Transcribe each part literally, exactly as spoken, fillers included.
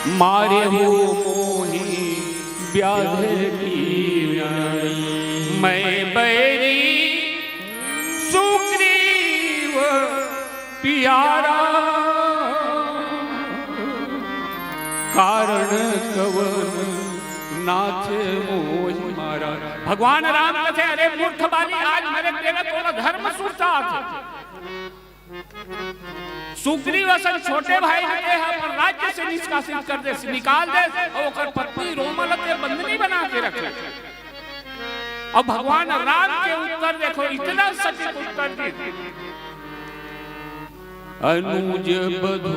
मारे हो मोहि व्याध की नाई, मैं बैरी सुग्रीव प्यारा, कारण कवन नाथ मोहि मारा। भगवान राम कथे, अरे मूर्ख बाली, आज मेरे तेरे तोला धर्म सुरता आथे। सुग्रीव असन छोटे भाई के ह अपन राज्य से निष्कासित कर दे, निकाल दे, अउ ओकर पत्नी रोमा ल ते बंदनी बना के रखे। अब भगवान राम के उत्तर देखो, इतना सटीक उत्तर दी। अनुज बधू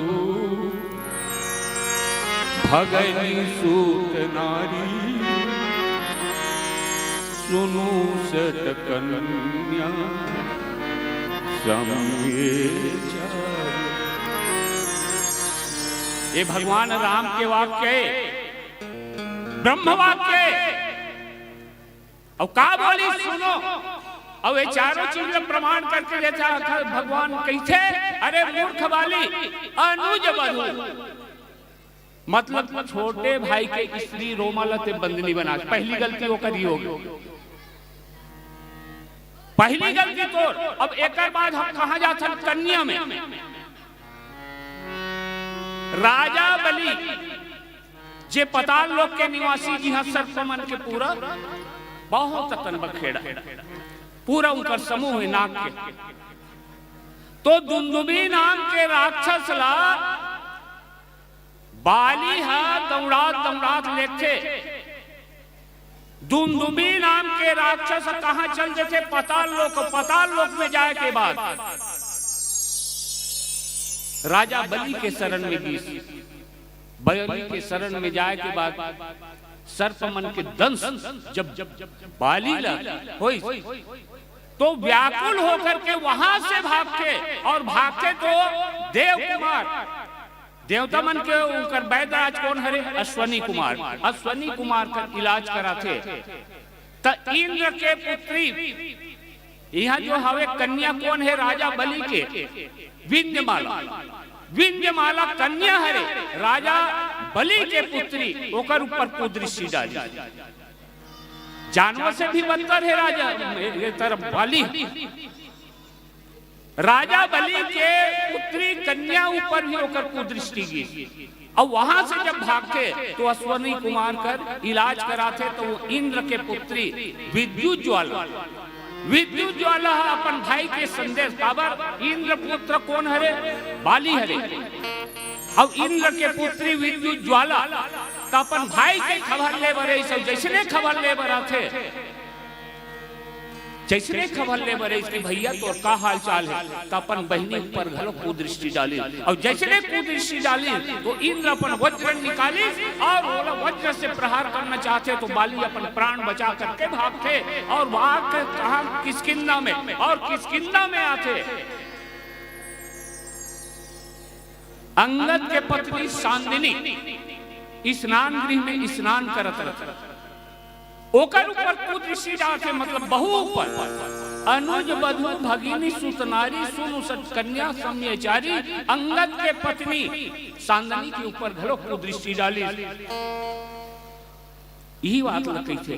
भगनी सूत नारी, सुनु सत कन्या सम ये चारी। ये भगवान राम के वाक्य, ब्रह्म वाक्य। अउ का बोली, सुनो। अउ ये चारों चीज ल प्रमाण करके देथे, आखिर भगवान कहिथे, अरे मूर्ख बाली, अनुज बधू, मतलब छोटे भाई के स्त्री रोमा ल ते बंदनी बना, पहली गलती ओकर ही होगे। पहली गलती तोर। अब एकर बाद हम कहाँ जाथन? कन्या में। राजा बलि, जे पताल लोक के निवासी, जिहाँ सर्प मन के पूरा बहुत अकन बखेड़ा, पूरा उनकर समूह है नाग के। तो दुंदुभी नाम के राक्षस ला बाली हा दौड़ात दौड़ात लेथे। दुंदुभी नाम के राक्षस कहाँ चल देथे? पताल लोक। पताल लोक में जाए के बाद राजा बलि के शरण में गीस। बलि के शरण में जाए के बाद सर्प मन के दंश जब, जब बाली ला होइस, तो व्याकुल होकर के वहां से भागथे, और भागथे तो देव कुमार, देवता मन के उनकर वैद्यराज कोन हरे? अश्वनी कुमार। अश्वनी कुमार कर इलाज कराथे, त इंद्र के पुत्री, यहाँ जो हवे कन्या कोन है? राजा बलि के विंध्यमाला। विंध्यमाला कन्या हरे, राजा बलि के पुत्री, ओकर ऊपर कुदृष्टि डाली। जानवर से भी बदतर है राजा, ये तरफ बाली। राजा बलि के पुत्री कन्या ऊपर भी ओकर कुदृष्टि गिस। अब वहां से जब भागथे तो अश्वनी कुमार कर इलाज कराथे, तो वो इंद्र के पुत्री विद्युत ज्वाला, विद्युत ज्वाला ह अपन भाई के संदेश, काबर इंद्र पुत्र कोन हरे? बाली हरे। अब इंद्र के पुत्री विद्युत ज्वाला त अपन भाई के खबर ले बर आइस, अउ जइसने खबर ले बर आथे, जइसने खबर ले बर आइस कि भैया तोर का हाल चाल है, त अपन बहिनी ऊपर घलो कुदृष्टि डाली। अउ जइसने कुदृष्टि डाली तो इंद्र अपन वज्र निकाली और ओला वज्र से प्रहार करना चाहथे, तो बाली अपन प्राण बचा करके भागथे और भाग के कहाँ? किष्किंधा में। और किष्किंधा में आथे, अंगद के पत्नी सांदिनी स्नान गृह में स्नान करत रथे, ओकर ऊपर कुदृष्टि डालथे, मतलब बहू ऊपर। अनुज बधू भगिनी सुत नारी, सुनु सत कन्या सम ये चारी। अंगद के पत्नी सांदिनी के ऊपर घलो कुदृष्टि डाली। यही बात ल कहिथे।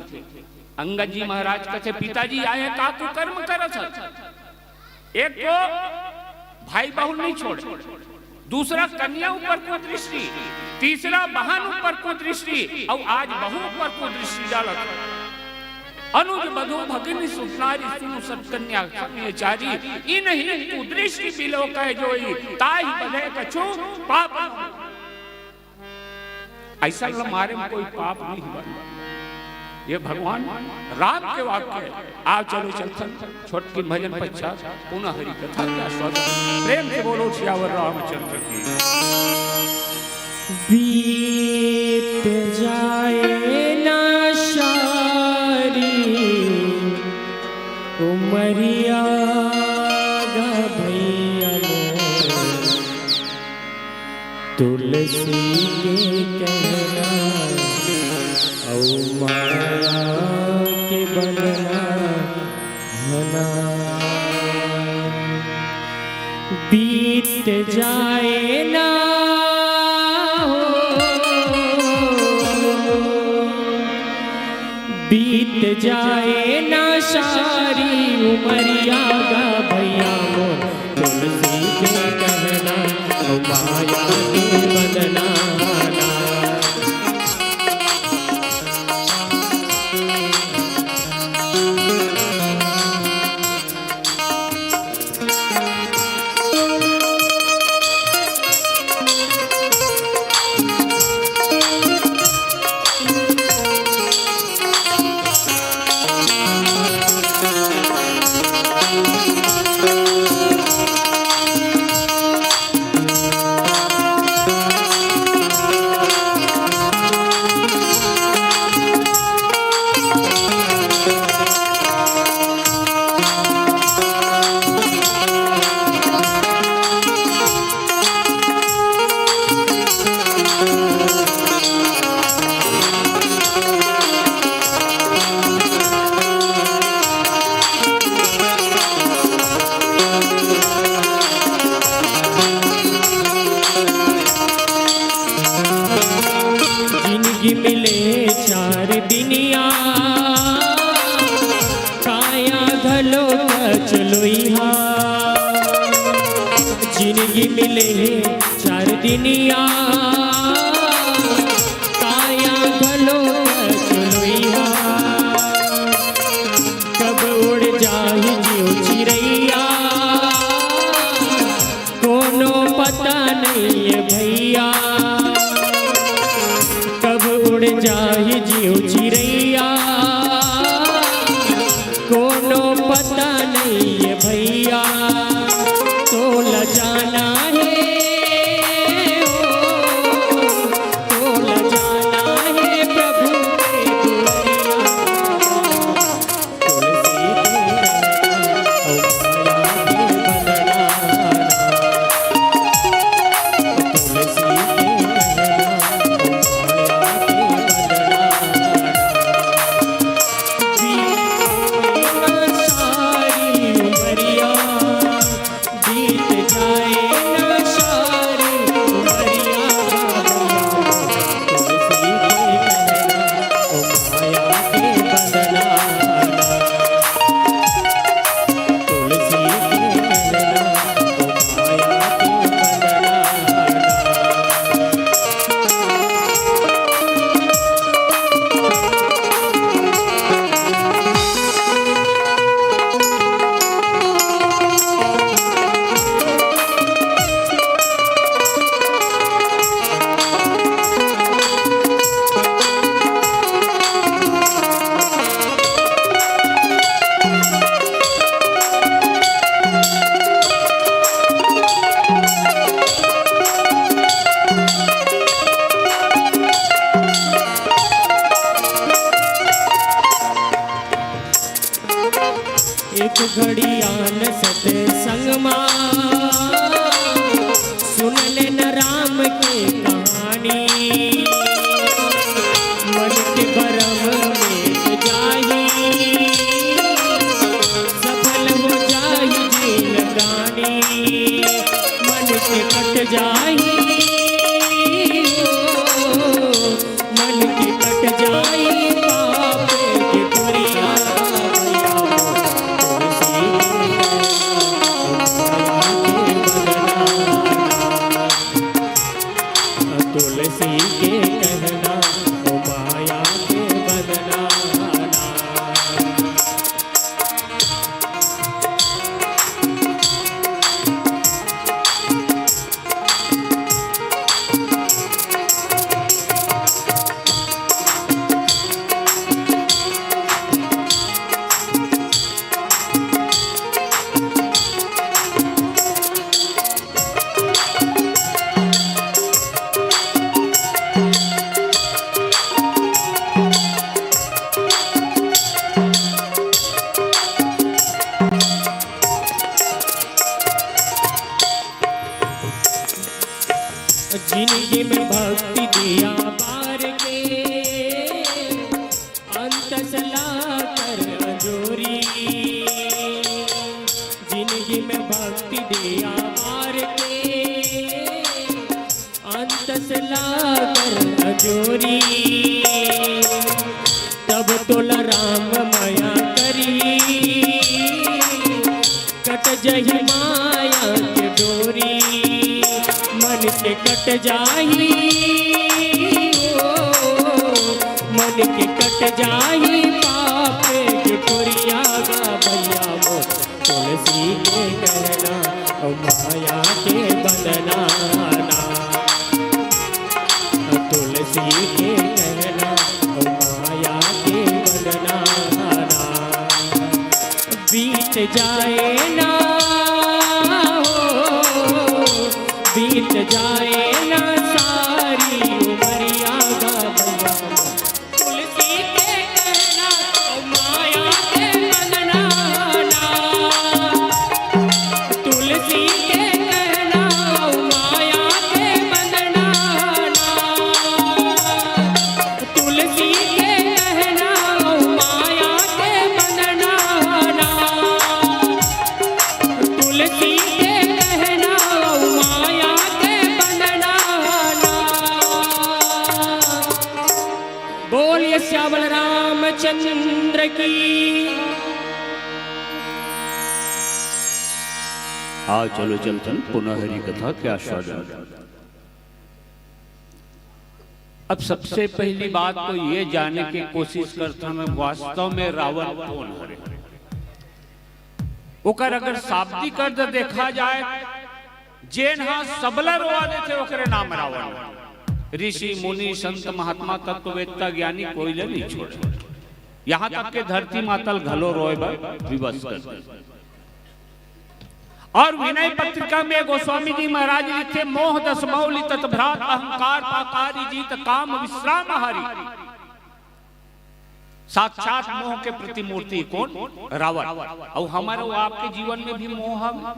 अंगद जी महाराज कथे, पिताजी, आय का कुकर्म करत हस? एक तो भाई बहू नहीं छोड़े, दूसरा कन्या ऊपर कुदृष्टि, तीसरा बहन ऊपर कुदृष्टि, अउ आज बहू ऊपर कुदृष्टि डालत। अनुज बधू भगिनी सुत नारी, सुनु सत कन्या सम ये चारी। इनही कुदृष्टि बिलो कह जोई, ताहि बधे कछु पाप। अइसन ल मारे में कोई पाप नहीं हुआ। ये भगवान राम के वाक्य है। आओ चलो चलथन छोटकिन भजन पश्चात पुनः हरि कथा के आस्वादन। प्रेम से बोलो सियावर रामचंद्र की। बीत जाए ना सारी उमरिया गा भैया मोर, तुलसी के कहना अउ माया के बंधना हना। बीत जाए ना हो जाए ना सारी उमरिया गा भैया मोर, तुलसी के कहना, माया के बंदना ना। जिनगी मिले चार दिनिया, काया घलो कचलोइहा। जिनगी मिले चार दिनिया, काया घलो कचलोइहा। कब उड़ जाही जीव चिरैया, कोनो पता नइये भैया। कब उड़ जाही जीव चिरैया, कोनो पता नइये भैया। तोला जाना हे, ओ, तोला जाना हे प्रभु के दुआरिया। तुलसी के कहना, ओ माया के बंदना। तुलसी के कहना, ओ माया के बंदना। बीत ना सारी उमरिया, बीत जाए ना सारी उमरिया। तुलसी के कहना, ओ माया के बंदना। तुलसी के कहना, ओ माया के बंदना। एक घड़ी आन सत्संग मा, सुन लेन राम के कहानी। मन के भरम मिट जाही, सफल हो जाही जिनगानी। मन के कट जाही, मन के कट जाई पाप के पुरिया। तुलसी के कहना, तुलसी के कहना, ओ माया के बंदना। जिनगी में भक्ति दिया बार के, अंतस ला कर अंजोरी। जिनगी में भक्ति दिया बार के, अंतस ला कर अंजोरी। तब तोला राम मया करी, कट जही माया के डोरी। मन के कट जाही, ओ, मन के कट जाही पापे के डोरिया गा भैया मोर। तुलसी के कहना अउ माया के बंधना ना। तुलसी के कहना अउ माया के बंधना ना। बीत जाए ना हो, बीत जाए ना सारी उमरिया गा भैया। तुलसी के कहना अउ माया के बंधना ना। तुलसी के कहना अउ माया के बंधना ना। तुलसी के कहना अउ माया के बंधना ना। तुलसी के कहना अउ माया के बंधना ना। बोलिए सियावर रामचंद्र की। आओ चलो चलथन पुनः हरि कथा के आस्वादन। अब सबसे पहली बात तो ये जाने के कोशिश करथन, वास्तव में रावण कौन हरे। ओकर अगर शाब्दिक अर्थ देखा जाए, जेन हा सबला रोवा देथे, ओकरे नाम रावण। ऋषि, मुनि, संत, महात्मा, तत्ववेत्ता, ज्ञानी कोई ले नहीं छोड़े। यहाँ तक के धरती माता ल घलो रोए बर विवश कर दे। और विनय पत्रिका में गोस्वामी जी महाराज लिखे, मोह दस मौलि तत भ्रात, अहंकार पाकारी जीत, काम विश्राम हारी। साक्षात मोह के प्रतिमूर्ति कौन? रावण। अउ हमर अउ आपके जीवन में भी मोह हवे,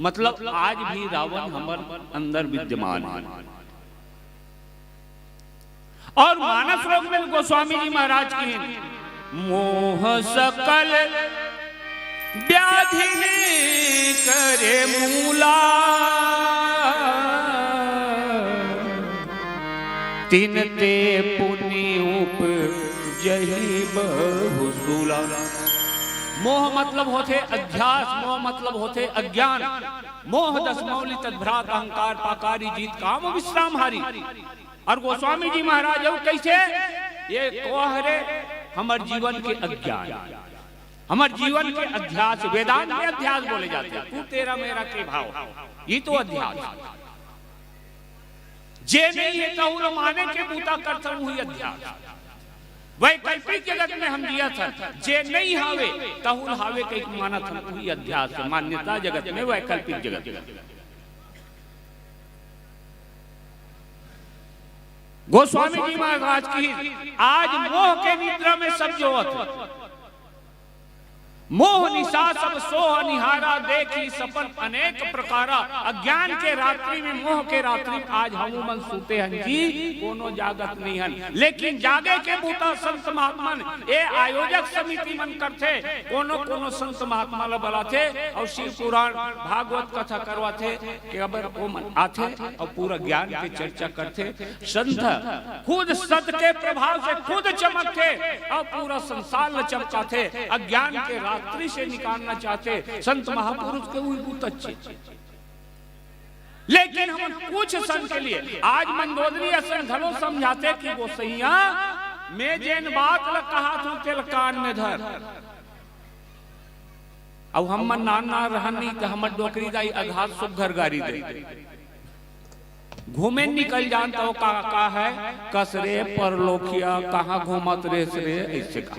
मतलब आज भी रावण हमर अंदर विद्यमान है। और मानस श्लोक में गोस्वामी जी महाराज की, मोह सकल व्याधि करे मूला, तिनते पुनि उपजही बहुसूला। मोह मतलब होथे अध्यास, मोह मतलब होथे अज्ञान। मोह दस मौलि तत भ्रात, अहंकार पाकारी जीत, काम विश्राम हारी। और गोस्वामी जी महाराज अउ कैसे ये कोहरे हमर जीवन के अज्ञान, हमर जीवन के अध्यास, वेदांत में अध्यास बोले जाथे। तू तेरा मेरा के भाव, ये तो अध्यास। जे नहीं है तहु ल माने के बूता करथन, वही अध्यास। वैकल्पिक जगत में हम जियत हन, जे नहीं हावे तहु ल हावे कहिके मानत हन, वही अध्यास है। मान्यता जगत में, वैकल्पिक जगत में। गोस्वामी जी महाराज की, आज मोह के निद्रा में सब जोवत है। मोह निशा सब सोह निहारा, देखी सपन अनेक प्रकारा। अज्ञान के रात्रि में, मोह के रात्रि में आज हमू मन सूते हन जी, कोनो जागत नहीं हन। लेकिन जागे के बूता संत महात्मन ए आयोजक समिति मन करथे। कोनो कोनो संत महात्मा ल बलाथे अउ शिव पुराण भागवत कथा करवाथे। के अबर ओ मन आथे अउ पूरा ज्ञान के चर्चा करथे। संत खुद सत के प्रभाव से खुद चमकथे अउ पूरा संसार ल चमकाथे। अज्ञान के रात्रि से निकालना चाहथे संत महापुरुष के, वही बहुत अच्छे। लेकिन हमन कुछ क्षण के लिए आज मंदोदरी असन घलो समझाथे कि गोसइया, मैं जेन बात ल कहात हूं, तेल कान में धर। अउ हमन नान नान रहन नहीं, त हमर डोकरी दाई अघात सुग्घर गारी दे। घूमे निकल जान त ओ का, का है, कस रे परलोकिया, कहाँ घूमत रेस रे, ऐसे का।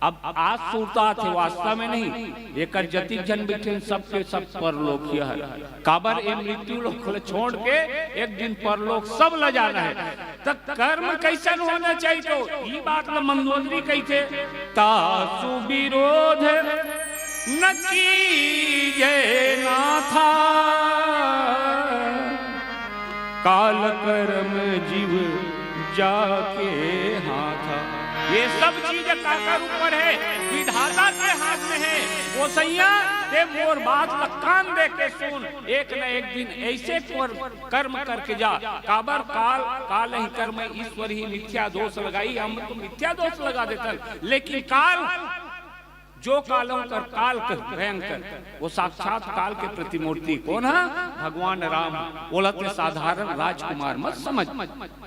अब आज सुरता आथे, वास्तव में नहीं, एकर जतिक झन बैठे सबके सब परलोकिया है। काबर ए मृत्यु लोक ल छोड़ के एक दिन परलोक सब ल जाना है। त कर्म कैसन होना चाहिए, तो ई बात ल मंदोदरी कहिथे, तासु विरोध न कीजे नाथा, काल कर्म जीव जाके हाथा। ये सब चीज काकर ऊपर है? विधाता के हाथ में है। गोसइया, ते मोर बात ल कान दे के सुन, एक न एक दिन ऐसे कर, कर्म करके जा। काबर काल, काल ही कर्म, ईश्वर ही मिथ्या दोष लगाई। हम तो मिथ्या दोष लगा देथन, लेकिन काल, जो काल ओकर काल कर भयंकर, वो साक्षात काल के प्रतिमूर्ति। कोन ह? भगवान राम। ओला ते साधारण राजकुमार मत समझ,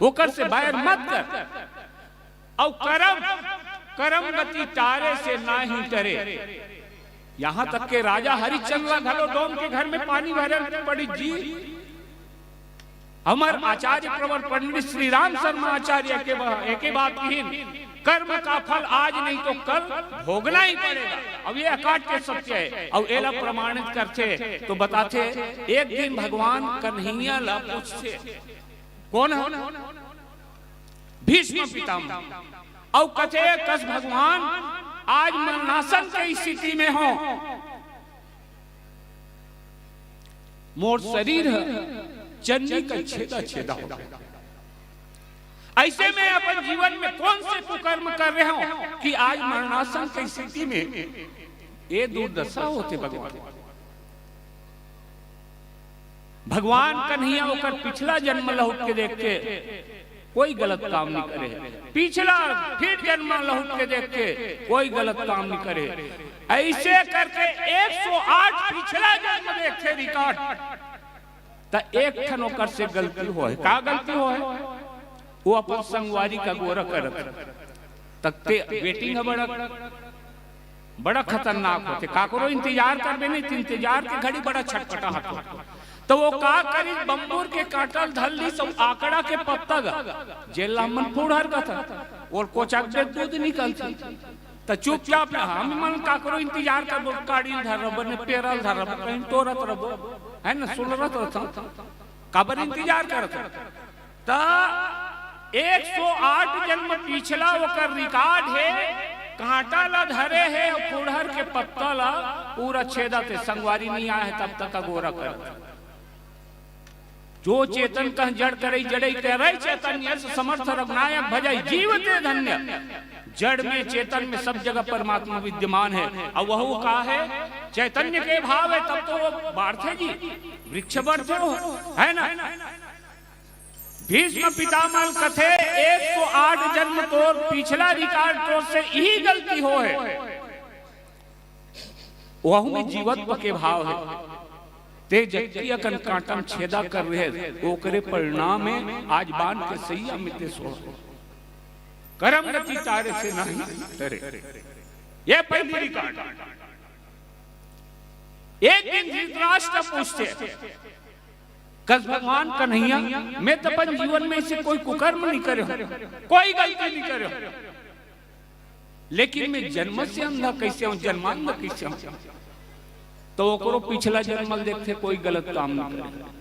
ओकर से बैर मत कर। अउ करम, करम गति टारे से नाही टरे। यहाँ तक के राजा हरिश्चंद्र ला घलो डोम के घर में पानी भरे पड़ी जी। हमर आचार्य प्रवर पंडित श्री राम शर्मा आचार्य के बा-, एके बात किहिन, "कर्म का फल आज नहीं तो कल भोगना ही पड़ेगा।" अब ये अकाट के सत्य है। अउ एला प्रमाणित करथे तो बताथे, एक दिन भगवान कन्हैया ला पूछथे, कोन ह? भीष्म पितामह। अउ कथे, कस भगवान, आज मरणासन के स्थिति में हो, मोर शरीर ह चन्नी का छेदा छेदा हो गया। ऐसे में अपन जीवन में कौन से कुकर्म कर रहे हो कि आज मरणासन की स्थिति में ये दुर्दशा होथे भगवान। भगवान कन्हैया ओकर पिछला जन्म लहुट के देखथे, कोई गलत काम नहीं करे। पिछला फिर जन्म लहुट के देखथे, कोई गलत काम नहीं करे। ऐसे करके एक सौ आठ पिछला जन्म देखथे रिकॉर्ड, त एक ठन ओकर से गलती होय। का गलती होय? वो अपन संगवारी का गोरा करत, तक ते वेटिंग ह बड़ा, बड़ा खतरनाक होथे। काकरो इंतजार करबे नहीं, त इंतजार के घड़ी बड़ा छटपटाहट होथे। तो वो का करी, बम्बूर के कांटा ल धर ली, सब आकड़ा के पत्ता गा, जेला हमन फुड़हर कथन, और कोचक दे दूध निकलथे। त चुपचाप हम मन काकरो इंतजार करबो, काड़ी ल धर रबो, ने पेरा ल धर रबो, कहीं टोरत रबो, है ना, सुलरत रथन। काबर इंतजार करत? त एक सौ आठ जन्म पिछला ओकर रिकॉर्ड हे, कांटा ला धरे हे, फुड़हर के पत्ता ला पूरा छेदत हे, संगवारी नहीं आए हे तब तक अगोरा करत। जो चेतन कह जड़ करई, जड़ई करई चैतन्य, समर्थ रघुनायक भजई जीव ते धन्य। जड़ में चेतन में सब जगह परमात्मा विद्यमान है। और वह का है? चैतन्य के भाव है, तब तो वो बाढ़थे जी, वृक्ष बढ़थे हो, है ना? भीष्म पितामह कथे, एक सौ आठ जन्म तोर पिछला रिकॉर्ड तोर से यही गलती हो है। वहू में जीवत्व के भाव है। ते जबकि अकन कांटम छेदा कर रहे, ओकरे परिणाम में आज बान के सैया में ते सो। करम गति तारे से नहीं डरे। ये पहली रिकॉर्ड। एक दिन धृतराष्ट्र पूछथे, कस भगवान कन्हैया, मैं तो अपन जीवन में से कोई कुकर्म नहीं करे हूँ, कोई गलती नहीं करे हूँ, लेकिन मैं जन्म से अंधा कैसे हूँ, जन्मांध कैसे हूँ? तो ओकरो पिछला जन्म ल देखथे, कोई गलत काम नहीं करे,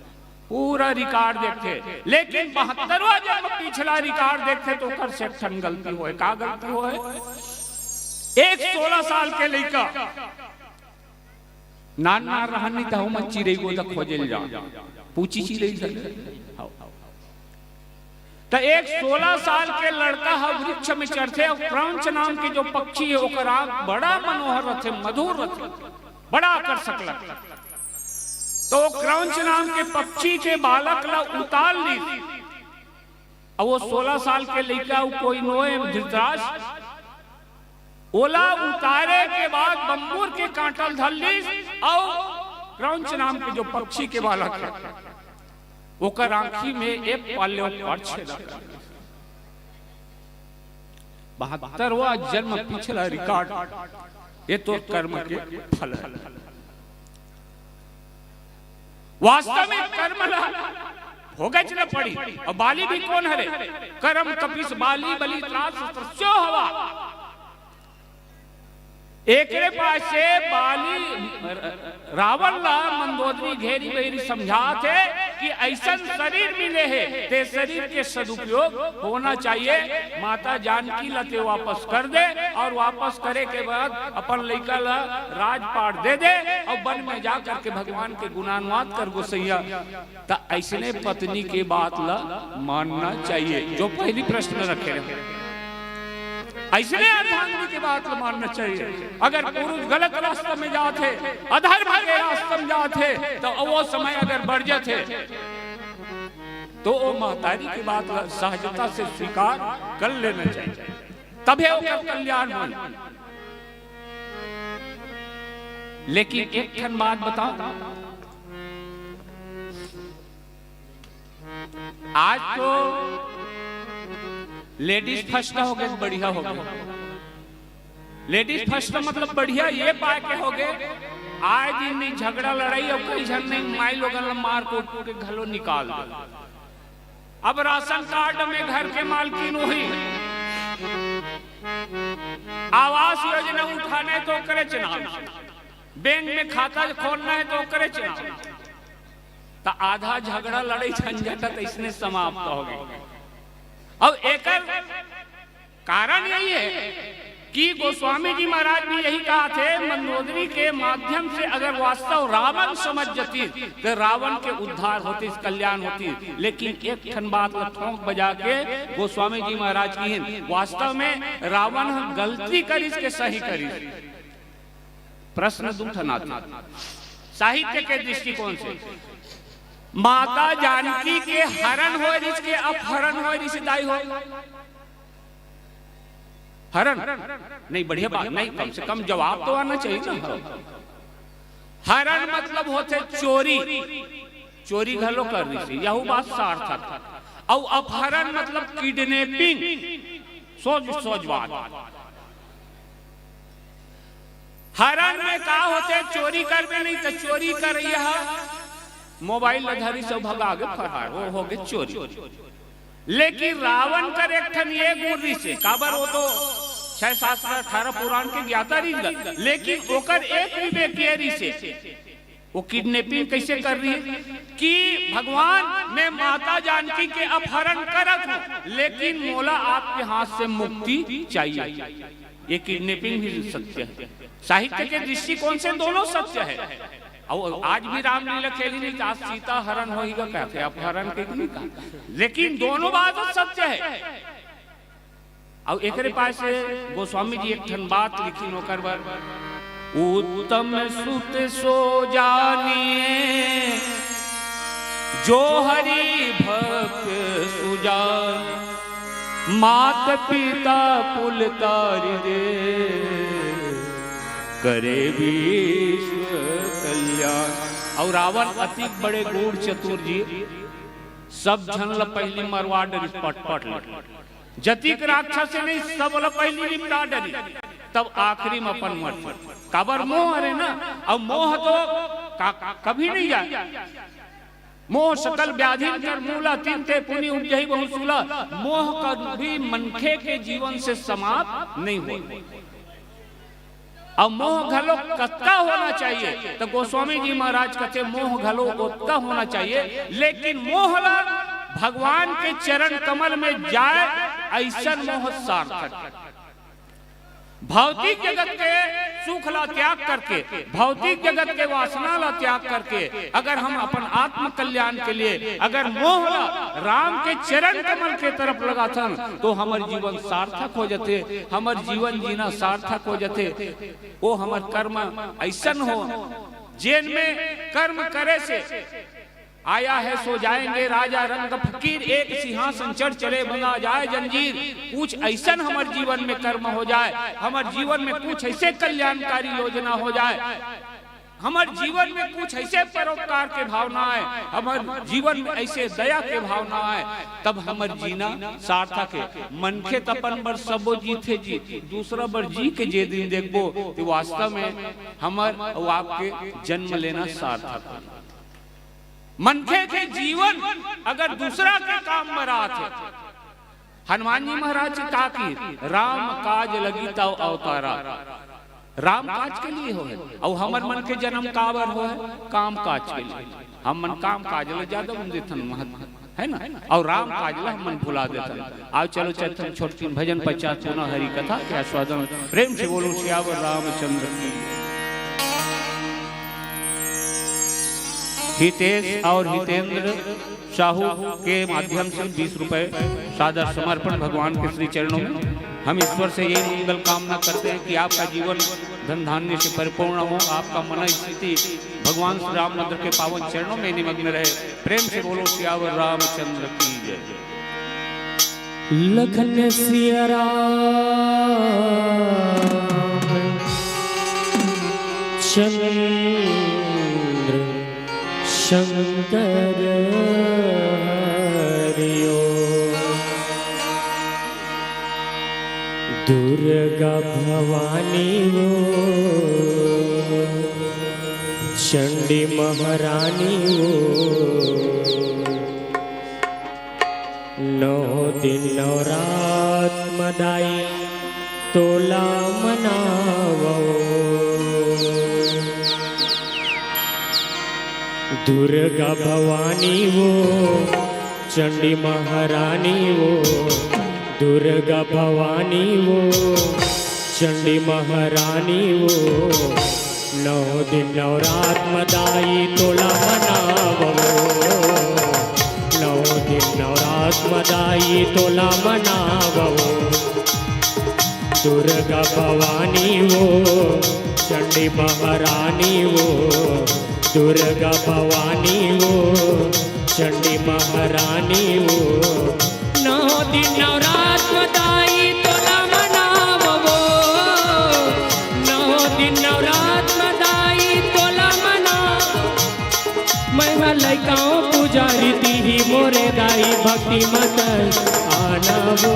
पूरा रिकॉर्ड देखथे, लेकिन बहत्तरवां जन्म पिछला रिकॉर्ड देखथे तो ओकर से एक ठन गलती होए। का गलती होए? एक सोलह साल के लइका नान नान रहन नहीं, तहु में चिरई गोदा खोजे ल जाओ, पूछी चिरई से। त एक सोलह साल के लड़का ह वृक्ष में चढ़थे और क्रौंच नाम के जो पक्षी है, ओकर आँख बड़ा मनोहर रथे, मधुर रथे, बड़ा आकर्षक लगथे। तो क्रौंच नाम के पक्षी के बालक ला उतार ली। अब वो सोलह साल के लइका, वो कोई नोए धृतराष्ट्र, ओला उतारे के बाद बम्बूर के कांटा ल धर लीस, अउ क्रौंच नाम के जो पक्षी के बालक है, ओकर आंखी में एक पाल्यो पर्च छेदा कर दीस। बहत्तरवां जन्म पिछला रिकॉर्ड, ये तो कर्म के फल है। वास्तव में कर्म ला भोगेच न पड़ी। और बाली भी कोन हरे? करम कपिस बाली बलि त्रास सत्सो हवा। एकरे पासे बाली रावण ला मंदोदरी घेरी बहिरी समझात हे कि ऐसन शरीर मिले हे, ते शरीर के सदुपयोग होना चाहिए। माता जानकी ला ते वापस कर दे और वापस करे के बाद अपन लइका ला राजपाट दे दे और वन में जा करके भगवान के गुणानुवाद कर गोसैया। त ऐसने पत्नी के बात ला मानना चाहिए। जो पहली प्रश्न रखे रहे, अइसने अर्धांगिनी के बात ल मानना चाहिए। अगर पुरुष गलत रास्ता में जात हे, अधर्म के रास्ता में जात हे, त वो समय अगर बढ़ जात हे, तो वो महतारी के बात ल सहजता से स्वीकार कर लेना चाहिए, तभे ओकर कल्याण होई। लेकिन एक ठन बात बताओ, आज तो लेडीज फर्स्ट हो गे, बढ़िया हो गे। लेडीज फर्स्ट मतलब बढ़िया ये पाय के हो गे, आय दिन झगड़ा लड़ाई अउ कई झन नहीं, माई लोगन ला मार कूट के घलो निकाल दे। अब राशन कार्ड में घर के मालकिन होही, आवास योजना उठाना हे तो ओकरेच नाम, बैंक में खाता खोलना हे तो ओकरेच नाम। त आधा झगड़ा लड़ाई झंझट त अइसने समाप्त हो गे। अउ एकर कारण यही हे कि गोस्वामी जी महाराज भी यही कहत हे, मंदोदरी के माध्यम से अगर वास्तव रावण समझ जतिस, त रावण के उद्धार होतिस, कल्याण होतिस। लेकिन एक ठन बात ल ठोंक बजा के गोस्वामी जी महाराज किहिन, वास्तव में रावण ह गलती करिस के सही करिस? प्रश्न दू ठन आथे। साहित्य के दृष्टिकोण से माता जानकी के हरण होय रिहिस के अपहरण होय रिहिस, दाई हो? हरण नहीं, बढ़िया बात नहीं, कम से कम जवाब तो आना चाहिए ना। हरण मतलब होथे चोरी, चोरी घलो कर रिहिस, यहू बात सार्थक। अउ अपहरण मतलब किडनैपिंग, सोच सोच बात। हरण में का होथे? चोरी करबे नहीं त चोरी करइया ह मोबाइल ल धरिस अउ भगा गे फरार, वो हो गे चोरी। लेकिन रावण कर एक ठन ये गुण रिहिसे, काबर वो तो छह शास्त्र अठारह पुराण के ज्ञाता रिहिस, लेकिन ओकर एक विवेक ये रिहिसे, वो किडनैपिंग कैसे कर रही है कि भगवान, मैं माता जानकी के अपहरण करत हूँ, लेकिन मोला आपके हाथ से मुक्ति चाहिए। ये किडनैपिंग भी सत्य है, साहित्य के दृष्टिकोण से दोनों सत्य है। अउ आज भी रामलीला खेली नहीं, आज सीता हरण होइगा कहते, अपहरण के नहीं कहा, लेकिन दोनों बात सत्य है। अउ एकरे पास से गोस्वामी जी एक ठन बात लिखिन ओकर बर, उत्तम सुत सो जानिए जो हरि भक्त सुजान, मात पिता कुल तारि दे, करे विश्व कल्याण। अउ रावण अतिक बड़े गूढ़ चतुर जी, सब झन ल पहिली मरवा डरिस पटपट ले। जतिक राक्षस नहीं, सब ल पहिली निपटा डरिस, तब आखिरी में अपन मरथे। काबर? मोह हरे ना, अउ मोह तो का, कभी नहीं जाए। मोह सकल व्याधिन कर मूला, तिनते पुनि उपजही बहु सूला। मोह कभी मनखे के जीवन से समाप्त नहीं होय। अउ मोह घलो कतका होना चाहिए, त गोस्वामी जी महाराज कहते, मोह घलो ओतका होना चाहिए, लेकिन मोह ला भगवान के चरण कमल में जाए, अइसन मोह सार्थक। भौतिक जगत के सुख ला त्याग करके, भौतिक जगत के वासना ला त्याग करके, अगर हम अपन आत्म कल्याण के लिए, अगर मोह ला राम के चरण कमल के तरफ लगाथन, तो हमर जीवन सार्थक हो जाथे, हमर जीवन जीना सार्थक हो जाथे। वो हमर कर्म अइसन हो, जेन में कर्म करे से आया है सो जाएंगे राजा रंग फकीर, एक सिंहासन चढ़ चले बंधा जाए जंजीर। कुछ अइसन हमर जीवन में कर्म हो जाए, हमर जीवन में कुछ ऐसे कल्याणकारी योजना हो जाए, हमर जीवन में कुछ ऐसे परोपकार के भावना आए, हमर जीवन में ऐसे दया के भावना आए, तब हमर जीना सार्थक है। मनखे त अपन बर सबो जीथे जी, दूसरा बर जी के जे दिन देखबो, तो वास्तव में हमर अउ आपके जन्म लेना सार्थक है। मनखे के जीवन अगर दूसरा के काम में राहत हे, हनुमान जी महाराज जी का किहिन, राम काज लगी तव अवतारा। राम काज के लिए होय, अउ हमर मन के जन्म काबर होय? काम काज के लिए। हमन काम काज ल ज्यादा उन देथन महत्व, है ना? अउ राम काज ल हमन भुला देथन। आओ चलो चलथन छोटकिन भजन पश्चात पुनः हरि कथा के आस्वादन। प्रेम से बोलो सियावर रामचंद्र की। हितेश और हितेंद्र साहू के माध्यम से बीस रुपए सादर समर्पण भगवान के श्री चरणों में। हम ईश्वर से यही मंगल कामना करते हैं कि आपका जीवन धन धान्य से परिपूर्ण हो, आपका मन स्थिति भगवान श्री रामचंद्र के पावन चरणों में निमग्न रहे। प्रेम से बोलो सियावर रामचंद्र की जय। लखन सिया राम चंद्र शंकर हरिओ। दुर्गा भवानी वो, चंडी महारानी वो, नौ दिन नवरात म दाई तोला मनावो। दुर्गा भवानी वो, चंडी महारानी वो, दुर्गा भवानी वो, चंडी महारानी वो, नौ दिन नवरात म दाई तोला मनावो। नौ दिन नवरात म दाई तोला मनावो। दुर्गा भवानी वो, चंडी महारानी वो, दुर्गा भवानी वो, चंडी महारानी वो, नौ दिन नवरात म दाई तोला मनावो। नौ दिन नवरात म दाई तोला मनावो। मैं ह लइकाओं पुजारी तिही मोरे दाई भक्ति मत आना वो।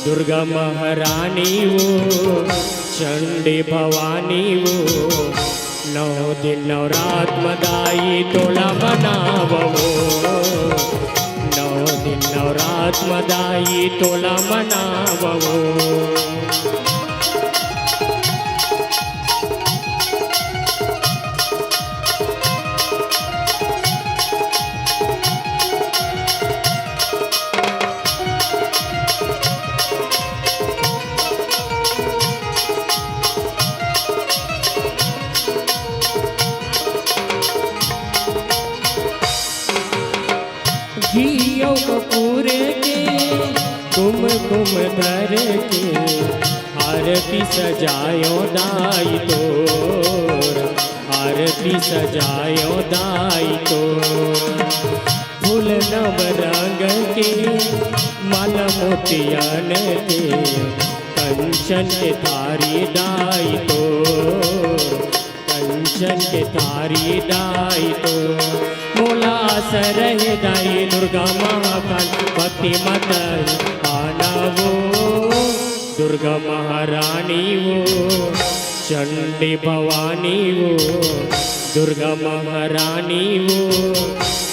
दुर्गा महारानी वो, चंडी भवानी वो, नौ दिन नवरात म दाई तोला मनावो। नौ दिन नवरात म दाई तोला मनावो। घी अउ कपूर के कुमकुम धर के आरती सजायो दाई तोर, आरती सजायो दाई तोर। फूल नव रंग के माला मोतियन के कंचन के थारी दाई तोर, कंचन के थारी दाई तोर। मोला आस रहे दाई दुर्गा महाकाल भक्ति मत आना वो। दुर्गा महारानी वो, चंडी भवानी वो, दुर्गा महारानी वो,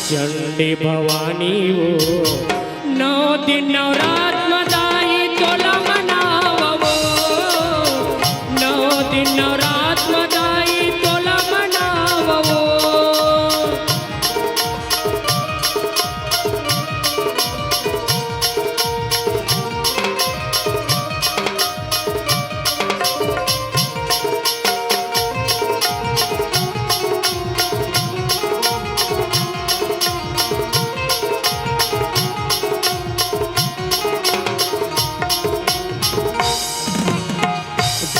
चंडी भवानी वो। नौ दिन नवरात म दाई तोला मनावो। नौ दिन नवरात म दाई तोला मनावो।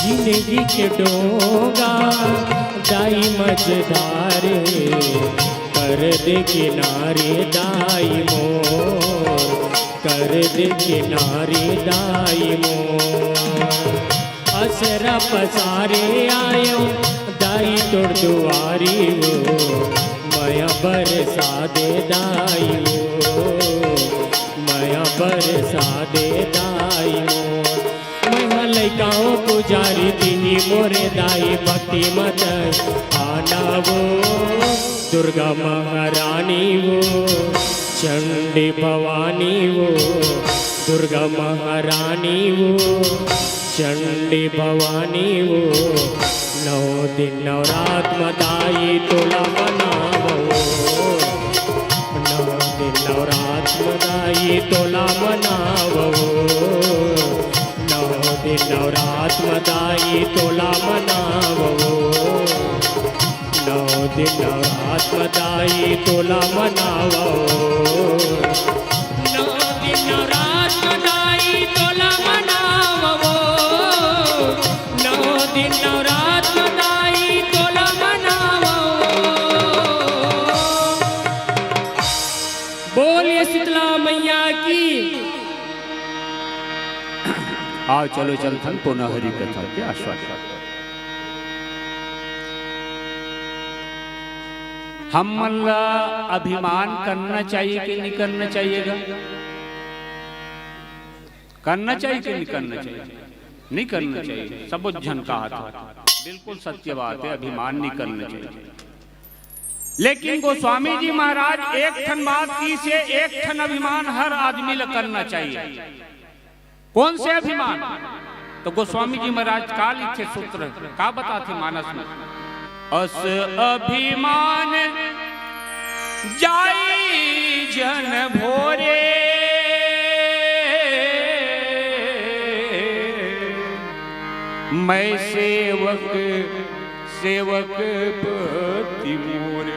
जिंदगी के डोंगा दाई मझधार हे, कर दे किनारे दाई मोर, कर दे किनारे दाई मोर। असरा पसारे आयो दाई तोर दुआरी वो, मया बरसा दे दाई वो, मया बरसा दे दाई मोर। मैं ह लइकाओं पुजारी तिही मोरे दाई भक्ति मत आना वो। दुर्गा महारानी वो, चंडी भवानी वो, दुर्गा महारानी वो, चंडी भवानी वो। नौ दिन नवरात म दाई तोला मनावो। नौ दिन नवरात म दाई तोला मनावो। नौ दिन नवरात म दाई तोला मनावो। नौ दिन नवरात म दाई तोला मनावो। नौ दिन नवरात म दाई तोला मनावो। की। आओ चलो चलथन पुनः हरि कथा के आस्वाद। हम मन ला अभिमान करना चाहिए कि नहीं करना चाहिए गा? करना चाहिए कि नहीं करना चाहिए? नहीं करना चाहिए। सब झन कहा था, बिल्कुल सत्य बात है, अभिमान नहीं करना चाहिए। लेकिन गोस्वामी जी महाराज एक ठन बात की से एक ठन अभिमान हर आदमी ला करना चाहिए। कौन से अभिमान? तो गोस्वामी जी महाराज का लिखे सूत्र, का बताथे मानस में, अस अभिमान जाई जन भोरे, मैं सेवक सेवक पति मोरे।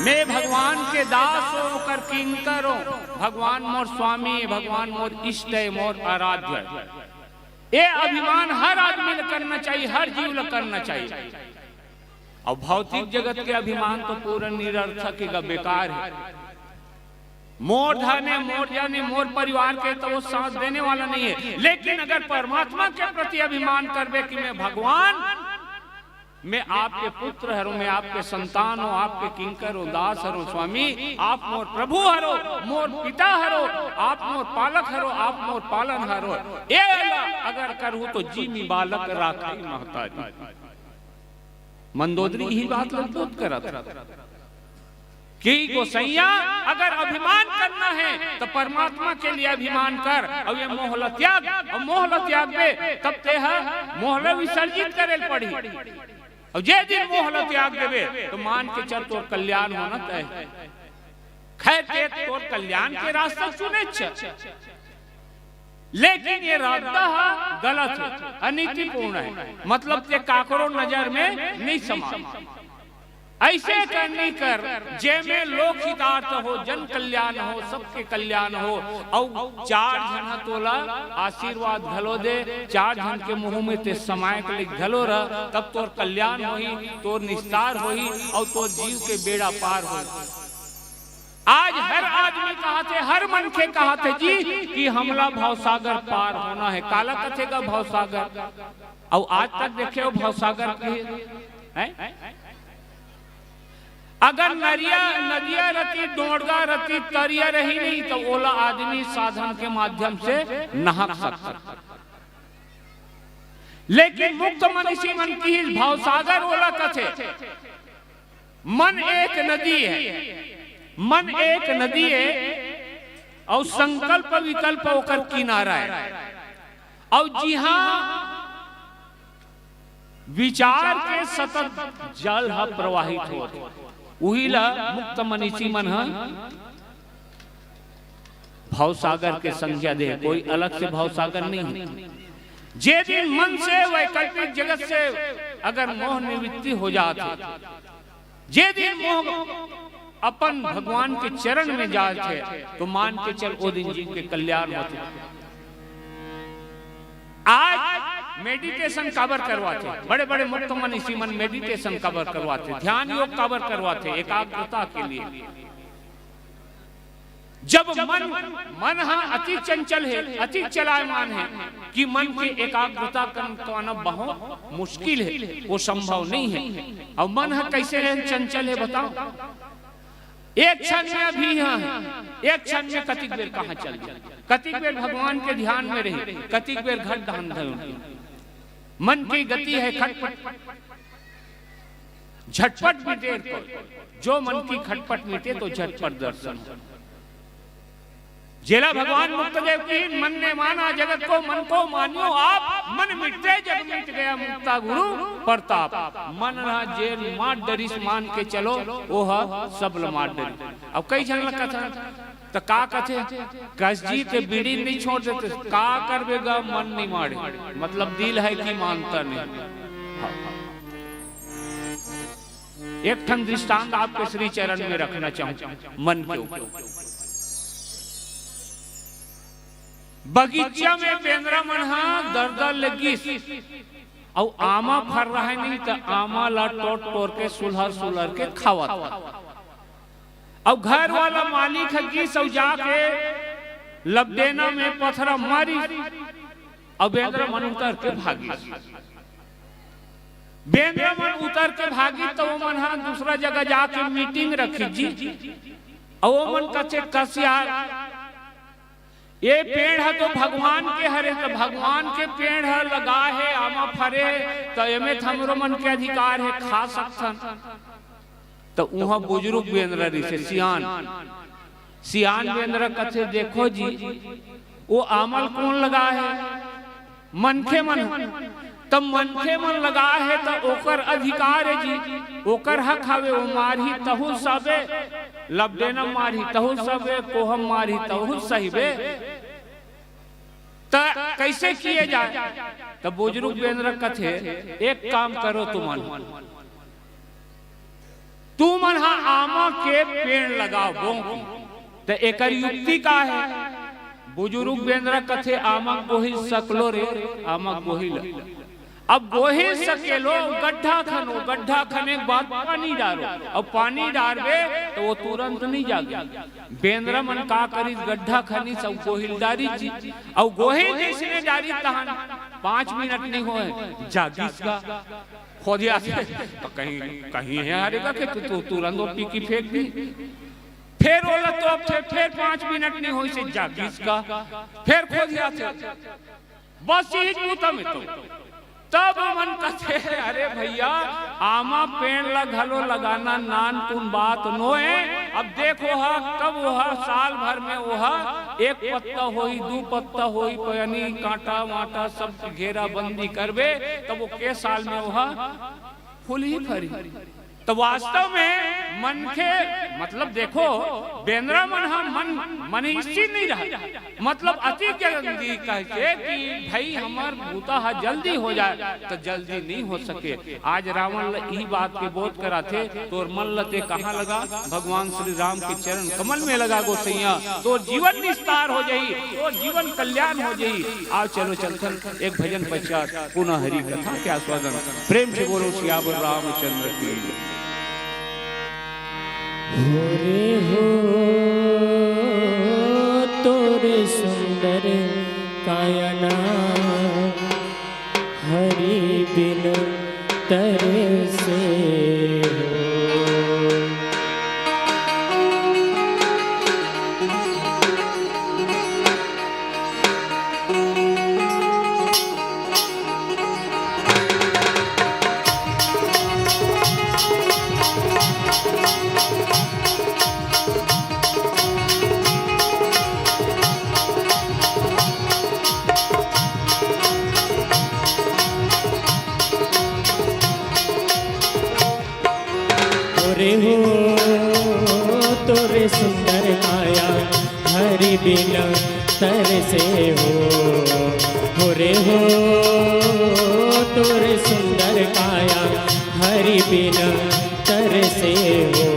मैं भगवान के दास हों, ओकर किंकर हों, भगवान मोर स्वामी, भगवान मोर इष्ट है, मोर आराध्य है। ये अभिमान हर आदमी ला करना चाहिए, हर जीव ला करना चाहिए। अब भौतिक जगत के अभिमान तो पूरा निरर्थक है, बेकार है। मोर धन है, मोर जन है, मोर परिवार के तो वो साथ देने वाला नहीं है। लेकिन अगर परमात्मा के प्रति अभिमान करबे कि मैं भगवान, मैं आपके पुत्र हरों, मैं आपके संतान हों, आपके किंकर हों, दास हरों, स्वामी, आप मोर प्रभु हरो, मोर पिता हरो, आप मोर पालक हरो, आप मोर पालन हरो, ये ला अगर करहूं तो जिमी बालक राखई महतारी। मंदोदरी यही बात ला बोध करत कि गोसैया, अगर अभिमान करना है तो परमात्मा के लिए अभिमान कर, अउ ये मोह ला त्याग, अउ मोह ला त्यागबे तब तेह मोह ला विसर्जित करे ल पड़ही। अउ जे दिन मोह ला त्याग देबे तो मान के चल तोर कल्याण होना तय। खैर, ते तोर कल्याण के रास्ता चुनेच, लेकिन ये रास्ता ह गलत है, अनीतिपूर्ण है, मतलब ते काकरो नजर में नहीं समा। ऐसे करनी कर जेमे लोक हितार्थ हो, जन कल्याण हो, सबके कल्याण हो, अउ चार झन ह तोला आशीर्वाद घलो दे, चार झन के मुंह में ते समायक ले घलो रह, तब तोर कल्याण होही, तोर निस्तार होही, अउ तोर जीव के बेड़ा पार होही। आज हर आदमी कहाथे, हर मनखे कहाथे जी कि हमला भवसागर पार होना है। काला कथे गा भवसागर? अउ आज तक देखे हो भवसागर के, हैं? अगर नरिया, नदिया रती, डोंडगा रती, तरिया रही नहीं तो ओला आदमी साधन के माध्यम से नहक सकता। लेकिन मुक्त मनीषी मन की भवसागर ओला कथे। मन एक नदी है, मन एक नदी है, अउ संकल्प विकल्प ओकर किनारा है। अउ जिहां विचार के सतत जल ह प्रवाहित होत, उही ला मुक्त मनीषी मन ह भवसागर के संज्ञा दे, कोई अलग से भवसागर नहीं है। जे दिन मन से वैकल्पिक जगत से अगर मोह निवृत्ति हो जात है, जे दिन मोह अपन भगवान के चरण में जात है, तो मान के चल ओ दिन जीव के कल्याण होथे। आज मेडिटेशन काबर करवाथे, बड़े बड़े मुक्त मनीषी मन मेडिटेशन काबर करवाथे, ध्यान योग काबर करवाथे? एकाग्रता के लिए। जब मन, मन ह अति चंचल है, अति चलायमान है कि मन के एकाग्रता करवाना बहुत मुश्किल है, वो संभव नहीं है। अउ मन ह कैसे है, चंचल है, बताओ। एक क्षण में अभी यहाँ है, एक क्षण में कतिक बेर कहाँ चल जाए, कतिक बेर भगवान के ध्यान में रहे, कतिक बेर घर धान धन। मन की गति है खटपट, झटपट मिटे को, जो मन की खटपट मिटे तो झटपट दर्शन हो। जेला भगवान मुक्त देव की, मन ने माना जगत को, मन को मानियो आप, मन मिटते जग मिट गया मुक्ता गुरु प्रताप। मन ह जेन मार डरिस मान के चलो, ओह सब ल मार डरिस। अब कई झन ल कथन, त का कथे? कस जी ते बीड़ी नहीं छोड़ देते, का करबे गा, मन नहीं मारे, मतलब दिल है कि मानता नहीं। हाँ। एक ठन दृष्टांत आपके श्री चरण में रखना चाहूं, मन के ऊपर। बगीचा में बेंदरा मन हा दरदर लगिस, अउ आमा फर रहा नहीं, त आमा ला टोर टोर के, सुलहर सुलहर के खावत। अउ घर वाला मालिक ह गिस अउ जाके लबडेना में पथरा मारिस, अउ बेंदरा मन उतर के भागिस। बेंदरा मन उतर के भागिस, त ओमन ह दूसरा जगह जाके मीटिंग रखिस जी। अउ ओमन कथे, कस यार, ये पेड़ ह तो भगवान के हरे, त भगवान के पेड़ ह लगा हे, आमा फरे हे, त एमे त हमरो मन के अधिकार हे, खा सकथन। त उहाँ बुजुर्ग बेंदरा रहिसे, सियान, सियान बेंदरा कथे, देखो जी, वो आमा ल कोन लगा हे? मनखे मन ह। त मनखे मन लगा हे, त ओकर अधिकार हे जी, ओकर हक हवे, वो मारही तहू सहिबे, लबडेना मारही तहू सहिबे, कोहा मारही तहू सहिबे। त कइसे किए जाए? त बुजुर्ग बेंदरा कथे, एक काम करो तुमन, तुमन ह आमा के पेड़ लगाओ, बोंकी। त एकर युक्ति का हे? बुजुर्ग बेंदरा कथे, आमा गोही सकलो रे, आमा गोही ल। अब गोही सकेलो, गड्ढा खनो, गड्ढा खने के बाद पानी डारो। अब पानी डारबे त वो तुरंत नइ जागे। बेंदरा मन का करिस, गड्ढा खनिस अउ गोही ल डारिस जी। अउ गोही जइसने डारिस तहन पाँच मिनट नइ होय, जागिस गा। खोदियाथे, त कहीं, कहीं हे हरे गा के तू, तू तुरंत वो पीकी फेंक दिही। फेर ओला तोपथे, फेर पाँच मिनट नइ होइसे, जागिस गा। फेर खोदियाथे, बस इही बूता में तो। तब ओमन कथे, अरे भइया, आमा पेड़ ल घलो लगाना नानकुन बात नोहे। अब देखो हा, कब ओहा साल भर में ओहा एक पत्ता होही, दू पत्ता होही, पयनी, कांटा वांटा सब घेराबंदी करबे, तब वो के साल में ओहा फूलही फरही। त वास्तव में मनखे, मतलब देखो, बेंदरा मन ह मन, मनीषी नइ रहय, मतलब अति जल्दी कहिके कि भई हमर बूता ह जल्दी हो जाए, त जल्दी नइ हो सके। आज रावण ल इही बात के बोध कराथे, तोर मन ल ते कहाँ लगा, भगवान श्री राम के चरण कमल में लगा गोसैया, तोर जीवन निस्तार हो जाही, तोर जीवन कल्याण हो जाही। आओ चलो चलथन एक भजन पश्चात पुनः हरि कथा के आस्वादन। प्रेम से बोलो सियावर रामचंद्र की। हो रे हो, तोर सुंदर काया ना, हरि बिन तरसे हो। तोरे हो, तोरे सुंदर काया, हरि बिन तरसे हो। हो रे हो, तोरे सुंदर काया, हरि बिन तरसे हो।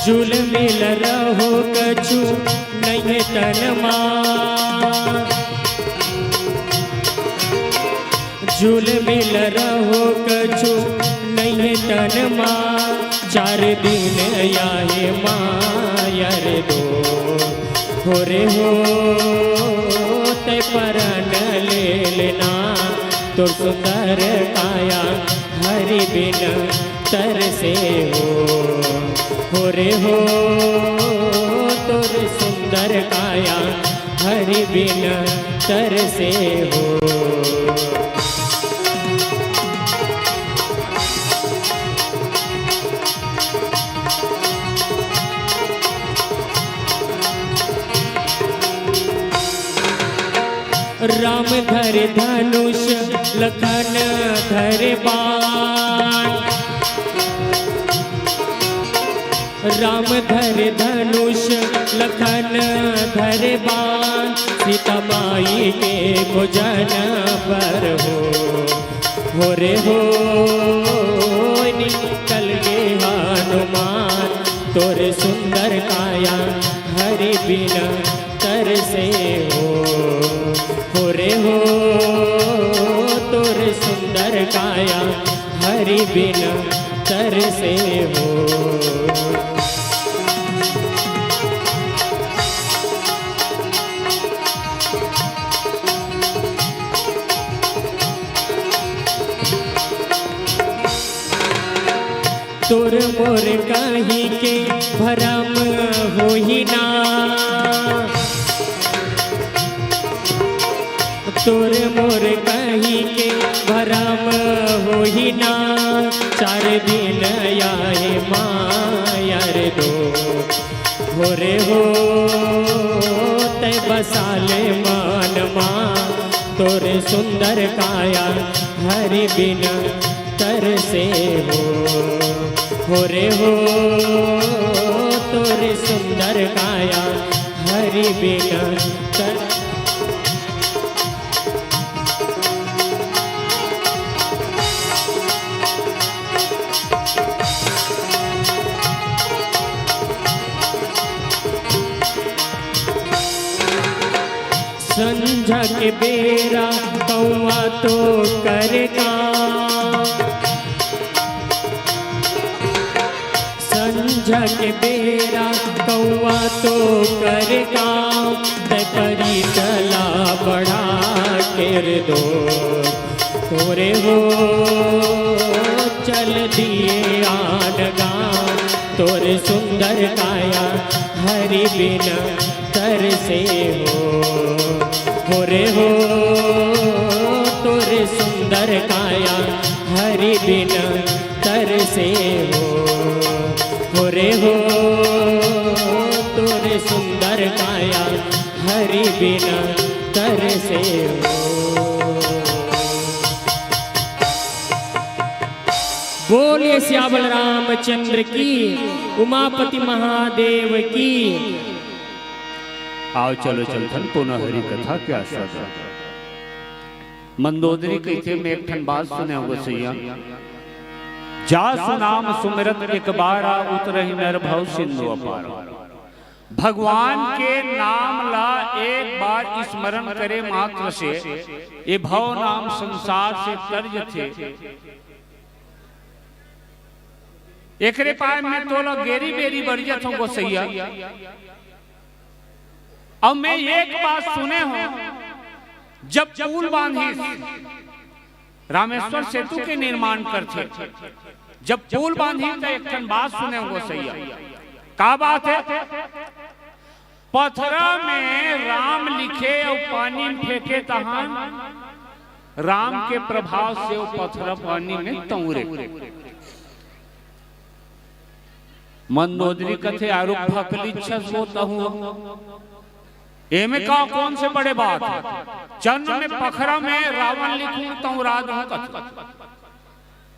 जुल मिल रहो कछु नइहे तन मा, जुल मिल रहो कछु नइहे तन मा, चार दिन याहे मायर दो। हो रे हो, तै परन ले लेना, तोर सुंदर काया हरि बिन तरसे हो। हो रे हो, तोर सुंदर काया हरि बिन तरसे हो। राम धरे धनुष लखन धरे बाण, राम धरे धनुष लखन धरे बाण, सीता माई के भोजन पर हो। हो रे हो, निकल गे हनुमान, तोर सुंदर काया हरि बिन तरसे हो। हो तोर सुंदर काया, हरि बिन तरसे हो। तोर मोर कही के भरम होही ना, तोर मोर कही के भरम होही ना। चार दिन आए मायर दो, हो रे हो तै बसाले मन मा। तोर सुंदर काया हरि बिन तरसे हो, हो रे हो तोर सुंदर काया हरि बिन तर संझा के बेरा कौआ तो करका, संझा के बेरा कौआ तो करका, तै परी तला बढ़ा कर दो। तोरे हो चल दिए आन गाँव, तोर सुंदर काया हरि बिन तरसे हो, हो रे हो तोर सुंदर काया हरि बिन तरसे हो, हो रे हो तोर सुंदर काया हरि बिन तरसे हो। बोलिए सियावर रामचंद्र की, उमापति महादेव की। आओ चलो चलथन पुनः हरि कथा के आस्वादन। मंदोदरी कहिथे, मैं एक ठन बात सुने हँव गोसइया, जा सुनाम सुमिरत एक बारा, उतरहि नर भव सिंधु अपार। भगवान के नाम ला एक बार स्मरण करे मात्र से ये भव नाम संसार से तर जथे। एकरे पाय मैं तोला गेरी बेरी बरजत हँव गोसइया। अउ मैं एक बात सुने हँव, जब पुल बांधिस, रामेश्वर सेतु के निर्माण करथे, जब पुल बांधिस त एक ठन बात सुने हँव गोसइया। का बात हे? पथरा में राम लिखे अउ पानी में फेंके तहान राम के प्रभाव से वो पथरा पानी में तौरे। मंदोदरी कथे, आरुग भकली छस वो तहु। एमे का कौन से बड़े बात हे? चन्न में पखरा में रावण लिखूं तहु राज हूं कथे।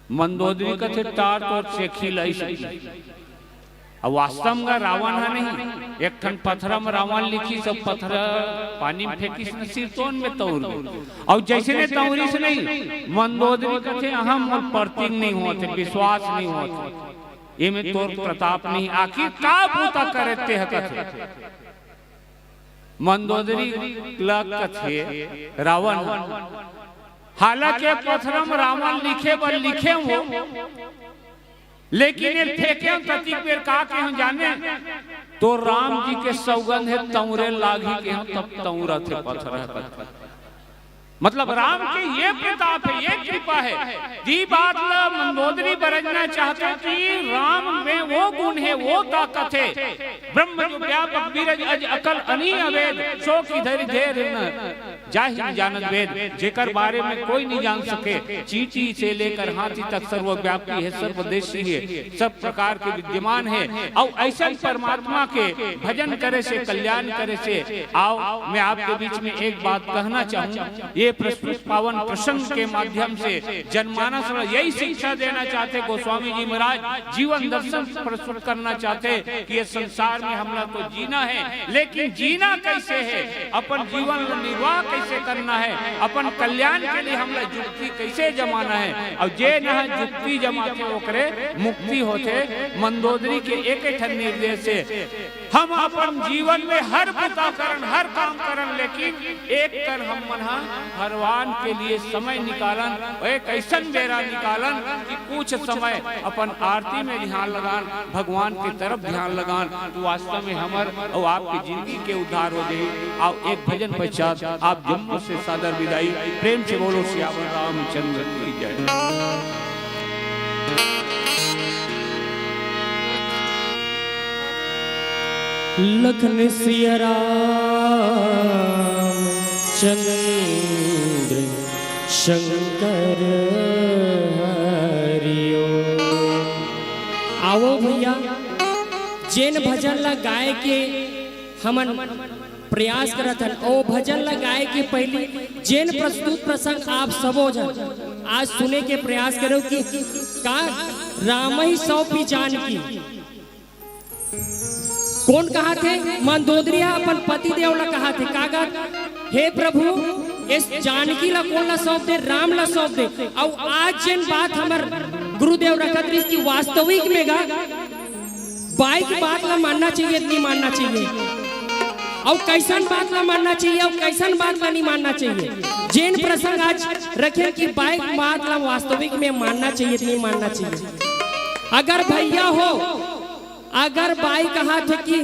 मंदोदरी कथे, टार तोर चेखी लइस। अब वास्तव में रावण ह नहीं, एक ठन पथरा में रावण लिखिस, सब पथरा पानी में फेंकिस न सिरतोन में तौर गइस। अउ जइसने तौरिस नहीं, मंदोदरी कथे, अहम मोर परतिग नहीं होत हे, विश्वास नहीं होत हे। एमे तोर प्रताप नहीं, आखिर का बूता करे तेह कथे। मंदोदरी ल कथे रावण, हालांकि पथरा म रावण लिखे बर लिखे हंव, लेकिन ये फेंके हंव ततिक बेर का के हंव जाने, तो राम जी के सौगंध हे, तौरे लागही के हंव, तब तौरत हे पथरा ह। मतलब राम के ये प्रताप हे, ये कृपा हे। दी बात ला मंदोदरी बरजना चाहथे कि राम में वो गुण हे, वो ताकत हे। ब्रह्म जो व्यापक बीरज अज अकल अनी अवेद, सो कि धरि धैर्य न जाहि न जानत वेद। जेकर बारे में कोई नहीं जान सके, चींटी से लेकर हाथी तक सर्वव्यापी हे, सर्वदेशी हे, सब प्रकार के विद्यमान हे। अउ अइसन परमात्मा के भजन करे से, कल्याण करे से। आओ, मैं आपके बीच में एक बात कहना चाहूँ, ये प्रस्तुत पावन प्रसंग के माध्यम से जनमानस ला यही शिक्षा देना चाहथे गोस्वामी जी महाराज, जीवन दर्शन प्रस्तुत करना चाहथे कि ये संसार में हमला तो जीना हे, लेकिन जीना कइसे हे, अपन जीवन ला निर्वाह कइसे करना हे, अपन कल्याण के लिए हमला जुक्ति कइसे जमाना हे, अउ जे नहा जुक्ति जमाथे ओकरे मुक्ति होथे। मंदोदरी के एक ठन निर्देश हे, हम अपन जीवन में हर बुता करन, हर काम करन, लेकिन एक कर हम मन ह भगवान के लिए समय निकालन, एक ऐसन बेरा निकालन कि कुछ समय अपन आरती में ध्यान लगान, भगवान के तरफ ध्यान लगान, तो वास्तव में हमर अउ आपके जिंदगी के उद्धार हो जाही। अउ एक भजन पश्चात आप जम्मो से सादर विदाई। प्रेम से बोलो सियावर रामचंद्र की जय। लखन सिया राम चंद्र शंकर हरिओ। आवो भैया, जेन भजन ला गाए के हमन प्रयास करत हन, ओ भजन ला गाए के पहली जेन प्रस्तुत प्रसंग आप सबो झन आज सुने के प्रयास करो कि का राम ही सौंपी जानकी। कोन कहाथे? मंदोदरी ह अपन पति देव ला कहाथे, का कहत, "हे प्रभु, इस जानकी ला कोन ला सौंप दे? राम ला सौंप दे।" अउ आज जेन बात हमर गुरुदेव रखत रहिस कि वास्तविक में गा बाई के बात ला मानना चाहिए, नहीं मानना चाहिए, अउ कैसन बात ला मानना चाहिए, अउ कैसन बात ला नहीं मानना चाहिए। जेन प्रसंग आज रखे कि बाई के बात ला वास्तविक में मानना चाहिए, नहीं मानना चाहिए। अगर भैया हो, अगर बाई कहाथे कि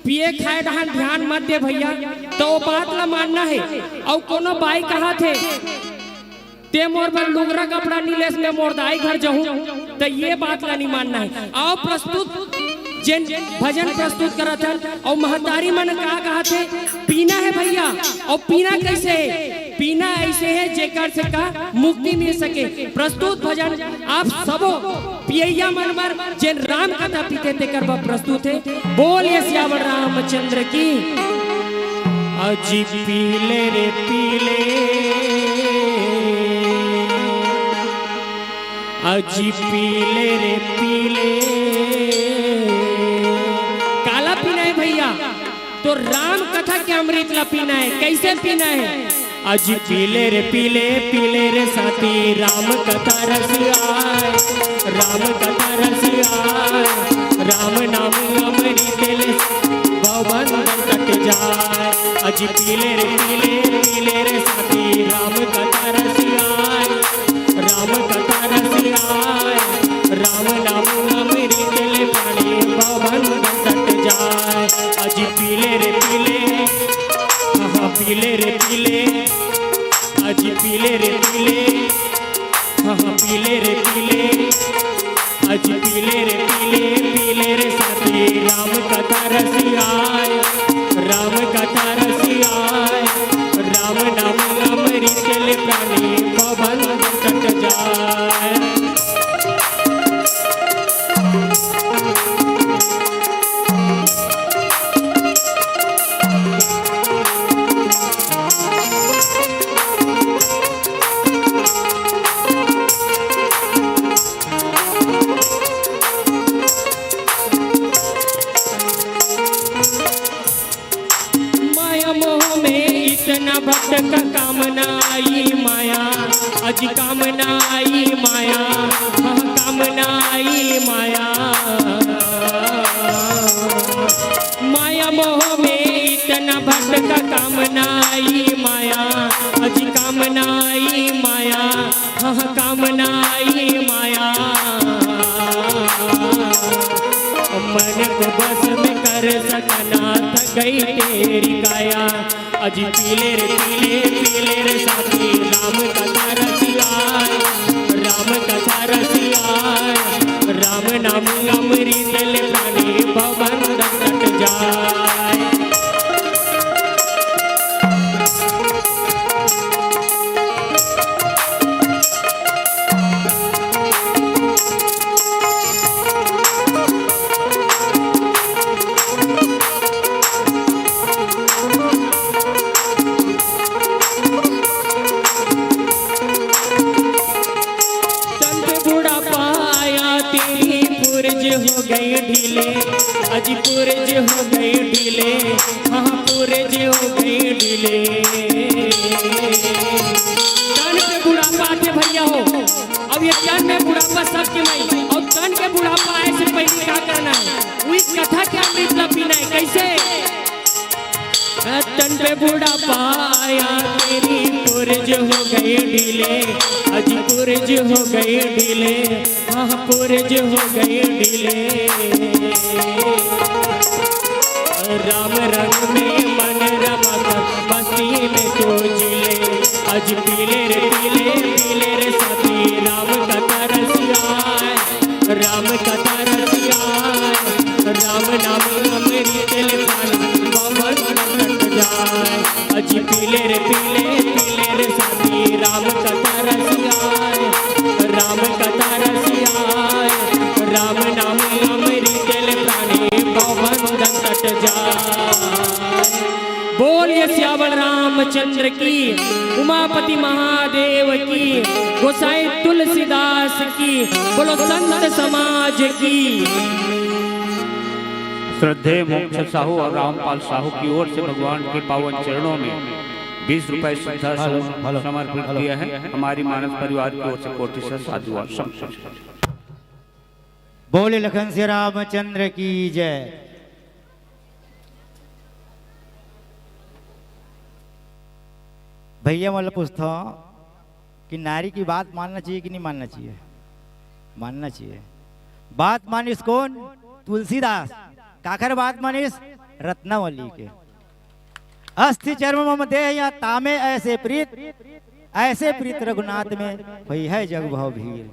पिए खाए डहन ध्यान मत दे भैया, तो वो बात ला मानना है। अउ कोनो बाई कहाथे, "ते मोर बर लुगरा कपड़ा नी लेस, मैं मोर दाई घर जाहूं," तो ये बात ला नी मानना है। अउ प्रस्तुत जेन भजन प्रस्तुत करत हन, अउ महतारी मन का कहाथे, "पीना है भैया।" अउ पीना कैसे है? पीना ऐसे है जेकर से का मुक्ति मिल सके। प्रस्तुत भजन आप सबो पियैया मन बर जेन राम कथा पीथे तेकर बर प्रस्तुत हे। बोलिए सियावर रामचंद्र की। अजी पीले रे पीले, अजी पीले रे पीले। काला पीना है भैया, तो राम कथा के अमृत ला पीना है। कैसे पीना है? अजी पीले रे पीले, पीले रे साथी, राम कथा रस आय, राम कथा रस आय, राम नाम अमृत ले भव बंधन कट जाय। अजी पीले रे पीले, पीले रे साथी, राम कथा रस आय, राम कथा रस आय, राम नाम अमृत ले पानी भव बंधन कट जाय। अजी पीले रे पीले, हाँ, हाँ, पीले रे पीले, अजी पीले रे पीले, हाँ, हाँ, पीले रे पीले, अजी पीले रे पीले, पीले रे साथी, राम कथा रस आय, राम कथा रस आय, राम नाम अमृत ले प्राणी भव बंधन कट जाय। माया मोह में इतना भटका, काम ना आई माया, अजी काम ना आई माया, हाँ, काम ना आई माया। माया मोह में इतना भटका, काम ना आई माया, अजी काम ना आई माया, हाँ, काम ना आई माया। मन को बस में कर सकना, थक गई तेरी काया। अजी पीले रे पीले, पीले रे साथी, राम कथा रस आय, राम कथा रस आय, राम नाम अमृत ले प्राणी भव बंधन कट जाय। तन पे बुढ़ापा आया, तेरी पुरज हो गई ढीले, अजी पुरज हो गई ढीले, हाँ, पुरज हो गई ढीले। तन पे बुढ़ापा आथे भैया हो, अब ये तन में बुढ़ापा सबके माई, अउ तन के बुढ़ापा आए से पहले का करना है? वही कथा के अमृत ला पीना है। पे बुढ़ापा आया, तेरी पुरज हो गई ढीले, आज पुरज हो गई ढीले, हाँ पुरज हो गई ढीले। राम रंग में मन रमत मस्ती में तो जिले, आज पीले रे पीले, पीले रे साथी, राम कथा रसिया, राम कथा रसिया, राम नाम अमृत ले पानी पवन कट जाए। अजी पीले रे पीले, पीले रे साथी, राम कथा रसिया, राम कथा रसिया, राम नाम अमृत ले पानी पवन कट जाए। बोलिए सियावर रामचंद्र की, उमापति महादेव की, गोसाई तुलसीदास की, बोलो संत समाज की। श्रद्धेय मोक्ष साहू और रामपाल साहू की ओर से भगवान के पावन चरणों में बीस रुपए श्रद्धा हेलो, हेलो, समर्पित हेलो। किया है। हमारी मानस परिवार की ओर से कोटि से साधुवाद समर्पित। बोले लखन सिया रामचंद्र की जय। भैया, मैं पूछता हूँ कि नारी की बात मानना चाहिए कि नहीं मानना चाहिए? मानना चाहिए। बात मानिस कौन? तुलसीदास। काकर बात मानिस? रत्नावली के। अस्थि चर्म मम देह या तामे ऐसे प्रीत, ऐसे प्रीत रघुनाथ में हुई है जग भव भीर।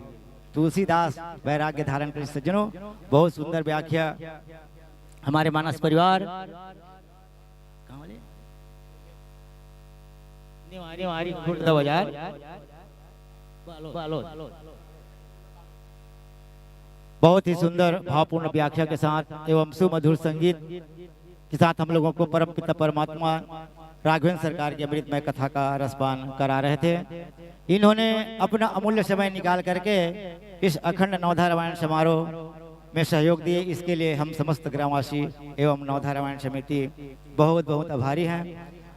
तुलसीदास वैराग्य धारण करिस सज्जनों, बहुत सुंदर व्याख्या। हमारे मानस परिवार कहाँ वाले? निवारी, निवारी, खुर्द बाजार। बालोद। बहुत ही सुंदर भावपूर्ण व्याख्या के साथ एवं सुमधुर संगीत के साथ हम लोगों को परम पिता परमात्मा राघवेंद्र सरकार की अमृतमय कथा का रसपान करा रहे थे। इन्होंने अपना अमूल्य समय निकाल करके इस अखंड नवधा रामायण समारोह में सहयोग दिए, इसके लिए हम समस्त ग्रामवासी एवं नवधा रामायण समिति बहुत बहुत आभारी हैं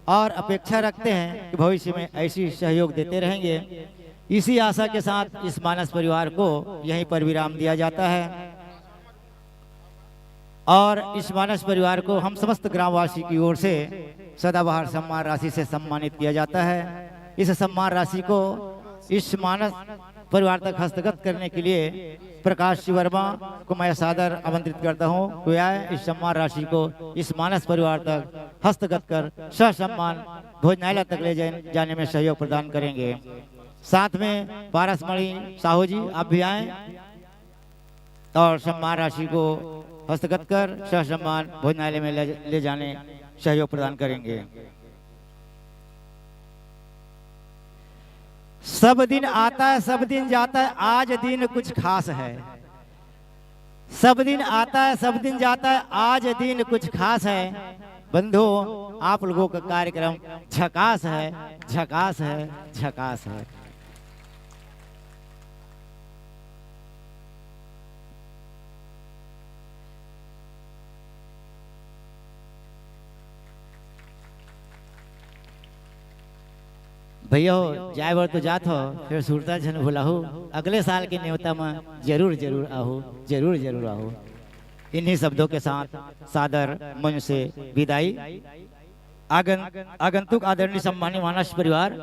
और अपेक्षा रखते हैं कि भविष्य में ऐसी सहयोग देते रहेंगे। इसी आशा के साथ इस मानस परिवार को यहीं पर विराम दिया जाता है और इस मानस परिवार को हम समस्त ग्रामवासी की ओर से सदाबहार सम्मान राशि से सम्मानित किया जाता है। इस सम्मान राशि को इस मानस परिवार तक हस्तगत करने के लिए प्रकाश जी वर्मा को मैं सादर आमंत्रित करता हूँ कि आए इस सम्मान राशि को इस मानस परिवार तक हस्तगत कर ससम्मान भोजनालय तक ले जाए, जाने में सहयोग प्रदान करेंगे। साथ में पारसमणि साहू जी, आप भी आए और सम्मान राशि को हस्तगत कर ससम्मान भोजनालय में ले, ले जाने सहयोग प्रदान करेंगे। सब दिन आता है, सब दिन जाता है, आज दिन कुछ खास है। सब दिन आता है, सब दिन जाता है, आज दिन कुछ खास है। बंधु, आप लोगों का कार्यक्रम झकास है, झकास है, झकास है। भैया हो, जाए बर तो जात हो, फिर सुरता झन भुलाहू। अगले साल के नेवता में जरूर, जरूर आहू, जरूर, जरूर आहू। इन्हीं शब्दों के साथ सादर मंच से विदाई। आगन-, आगंतुक आदरणीय सम्मानी मानस परिवार।